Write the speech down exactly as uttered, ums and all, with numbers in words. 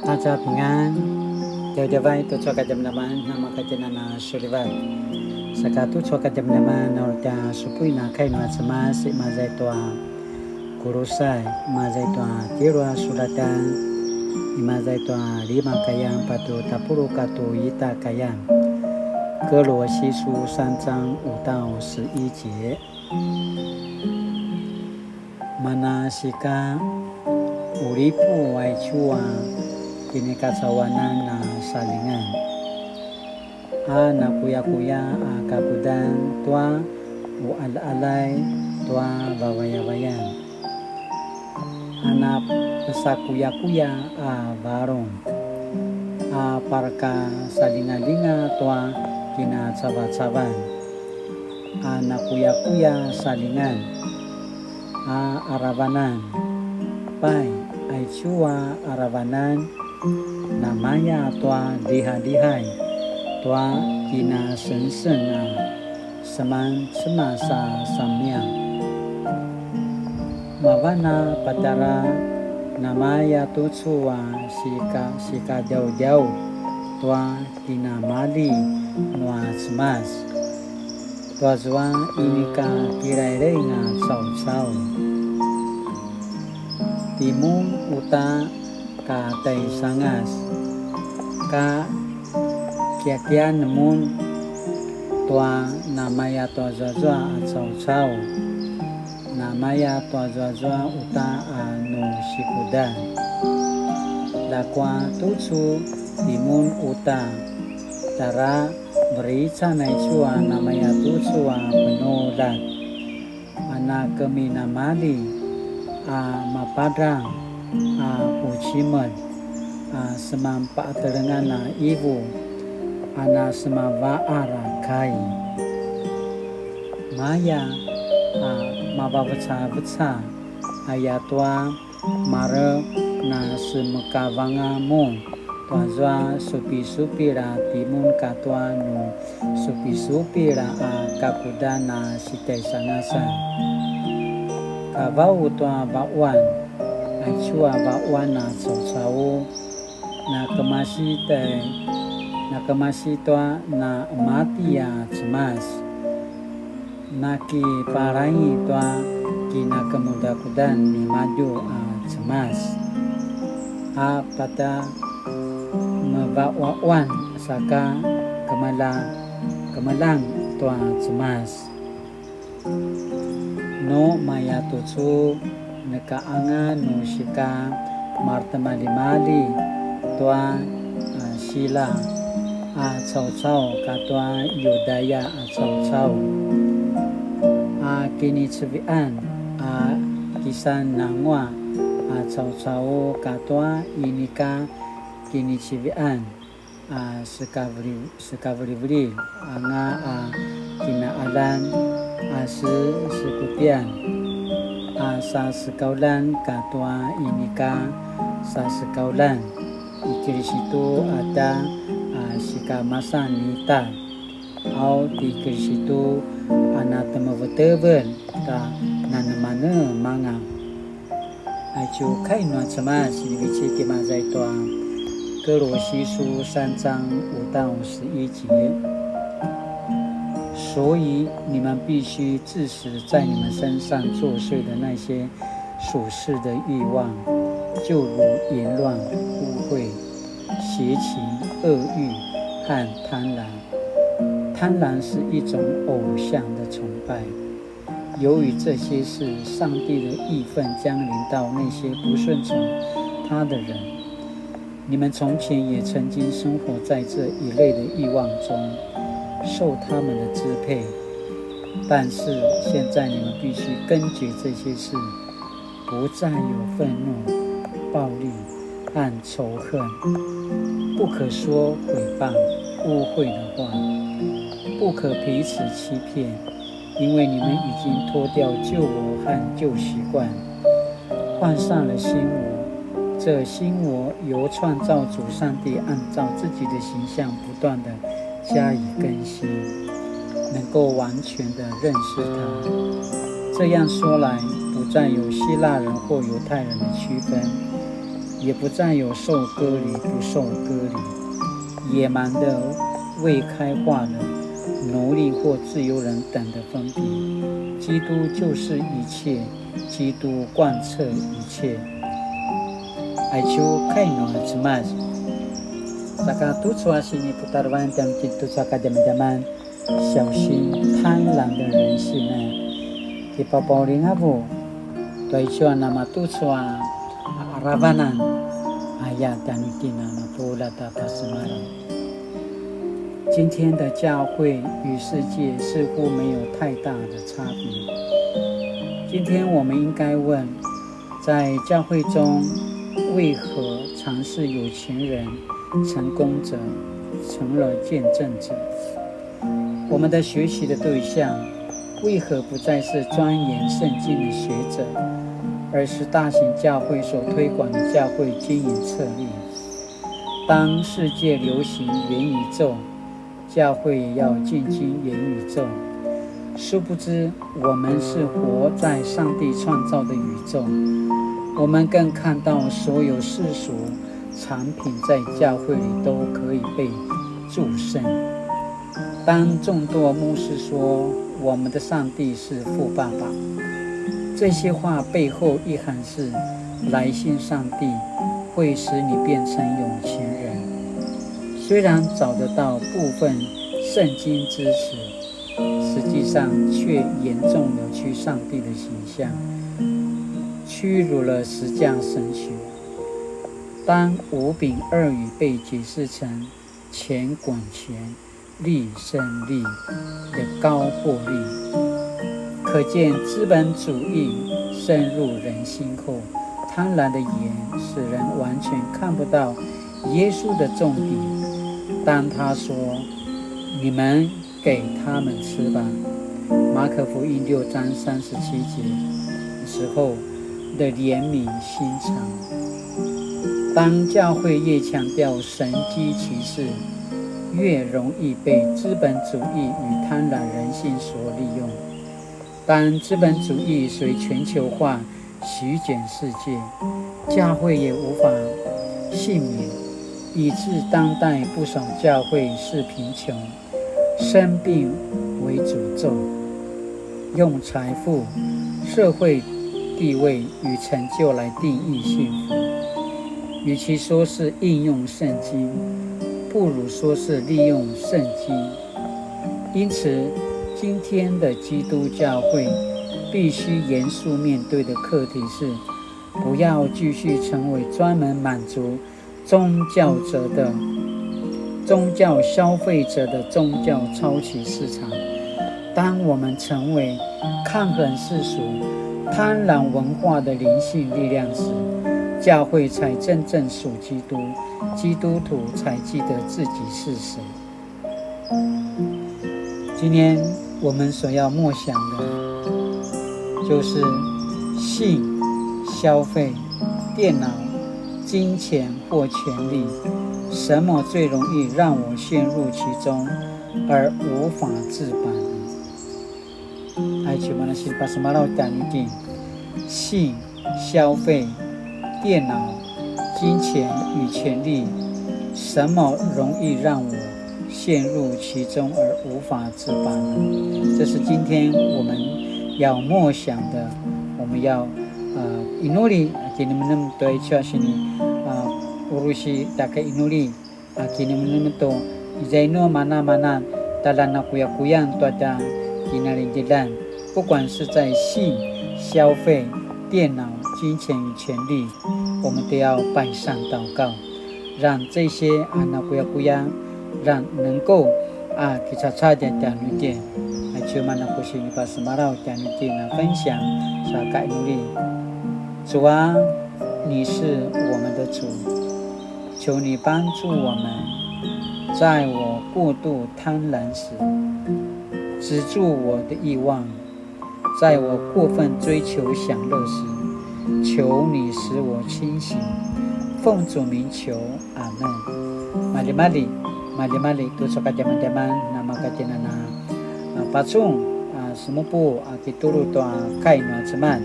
大家平安, djavadjavay tucu a kadjamadjaman, namakatjenan a sulivat. Saka tucu a kadjamadjaman, na uri tja supuin a kai nua Cemas, imaza i tua Kulusai, imaza i tua tjelu a sulatan, imaza i tua lima kayan, patje tapuluq katua ita kayan. 歌羅西書三章五到十一節。 Manasika, qulipu aicu a kinikacauanan a salingan, a nakuyakuya a kakudan tua uqaljaqaljay tua vavayavayan, a napesakuyakuya a varung, a parakasalingalinga tua kinacavacavan, a nakuyakuya salingan, a aravanan. Pai, aicu a aravanan, namaya tua lihalihay tua kinasengseng a seman Cemas a samia. Mavan a patjara namaya tucu a sika-, sikadjaudjau tua kinamali nua Cemas, tuazua inika kilailaing a caucau. Timun uta ka taisangas, ka kiakian mun tua namaya tuazuazua a caucau, namaya tuazuazua uta a nu sikudan. Ljakua tucu timun uta, tjara verican aicu a namaya tucu a penuljat, a nakeminamali, a mapadrang, a pucimelj, a seman paqatelengan a ivu, a nasemavaar a kai. Maya a mavavecaveca, ayatua mare nasemekavanga mun tuazua supisupil a timun katua nu supisupil a kakudan a sitjaisangasan. Kavau tua vaquan, aicu a vaquan a caucau, nakemasi tjai, nakemasi tua namati a Cemas. Nakipalaing tua kinakemudakudan nimadju a Cemas, a pata mevaquaquan saka kemela-, kemeljang tua Cemas. Nu maya tucu, neka anga nu sika maretimaljimalji tua, a, Sila a caucau katua Yudaya a caucau, a kiniceviqan a kisan nanguaq a caucau katua inika kiniceviqan a sekaveli-, sekaveliveljilj anga a kinaqaljan a se-, sekutian a sasekauljan katua inika sasekauljan i Kilisitu a tja a sikamasan ita, au ti Kilisitu a natemevetevelj ta nanemanemanga. Aicu kai nua Cemas sinivecik imaza i tua 歌羅西書三章五到十一節。所以你們必須治死在你們身上作祟的那些屬世的慾望，就如淫亂、污穢、邪情、惡慾和貪婪。貪婪是一種偶像的崇拜。 由於這些事，上帝的義憤將臨到那些不順從他的人。你們從前也曾經生活在這一類的慾望中，受他們的支配。但是現在你們必須根絕這些事，不再有憤怒、暴力和仇恨，不可說毀謗、污穢的話，不可彼此欺騙， 因為你們已經脫掉舊我和舊習慣，換上了新我。這新我由創造主上帝按照自己的形象不斷地加以更新，能夠完全地認識他。這樣說來，不再有希臘人或猶太人的區分，也不再有受割礼不受割礼、野蛮的、未开化的、奴隶或自由人等的分别。基督就是一切，基督贯彻一切。Aicu kai nua Cemas. Saka tucu a siniputarevan tjanuitjen tucu a kadjamadjaman. 小心贪婪的人性呢。Kipapaulingavu, tua icu a namatucu a aravanan, aya tjanuitjen a mapuljat a pasemalaw. 今天的教会与世界似乎没有太大的差别。今天我们应该问，在教会中，为何常是有钱人、成功者成了见证者？我们的学习的对象为何不再是钻研圣经的学者，而是大型教会所推广的教会经营策略？当世界流行元宇宙，教会也要进军元宇宙。殊不知，我们是活在上帝创造的宇宙，我们更看到所有世俗产品在教会里都可以被祝圣。当众多牧师说：“我们的上帝是富爸爸。”这些话背后意涵是，来信上帝会使你变成有钱人。虽然找得到部分圣经支持，实际上却严重扭曲上帝的形象，屈辱了十架神学。当五饼二鱼被解释成钱滚钱、利生利的高获利，可见资本主义渗入人心后，贪婪的眼使人完全看不到耶稣的重点。当他说：“你们给他们吃吧。”马可福音六章三十七节时候的怜悯心肠。当教会越强调神迹奇事，越容易被资本主义与贪婪人性所利用。当资本主义随全球化席卷世界，教会也无法幸免，以致当代不少教会视贫穷、生病为诅咒，用财富、社会地位与成就来定义幸福。与其说是应用圣经，不如说是利用圣经。因此，今天的基督教会必须严肃面对的课题是，不要继续成为专门满足宗教者的、宗教消费者的宗教超级市场。当我们成为抗衡世俗、贪婪文化的灵性力量时，教会才真正属基督，基督徒才记得自己是谁。今天我们所要默想的，就是性、消费、电脑、金钱或权力，什么最容易让我陷入其中而无法自拔呢？Aicu mana sinipasemalaw tjanuitjen, 性、消费、电脑、金钱与权力，什么容易让我陷入其中而无法自拔呢？这是今天我们要默想的，我们要，呃，inuli, kinemenem tua aicu a sini, uh, urusi taka inuli, a kinemenem tu, izainu manamanan tjalja nakuyakuyan tua tja kinalidjilan, 不管是在性、消费、电脑、金钱与权力，我们都要摆上祷告，让这些啊nakuyakuyan，让能够啊kicacadja tjanuitjen. Aicu mana ku sinipasemalaw tjanuitjen a 分享, sa kainuli. 主啊，你是我们的主，求你帮助我们，在我过度贪婪时，止住我的欲望，在我过分追求享乐时，求你使我清醒。奉主名求，阿们。Maljimalji, maljimalji, tucu a kadjamadjaman, namakatjinana, a, pacun, a, semupu, a, kitulu tua kai nua Cemas.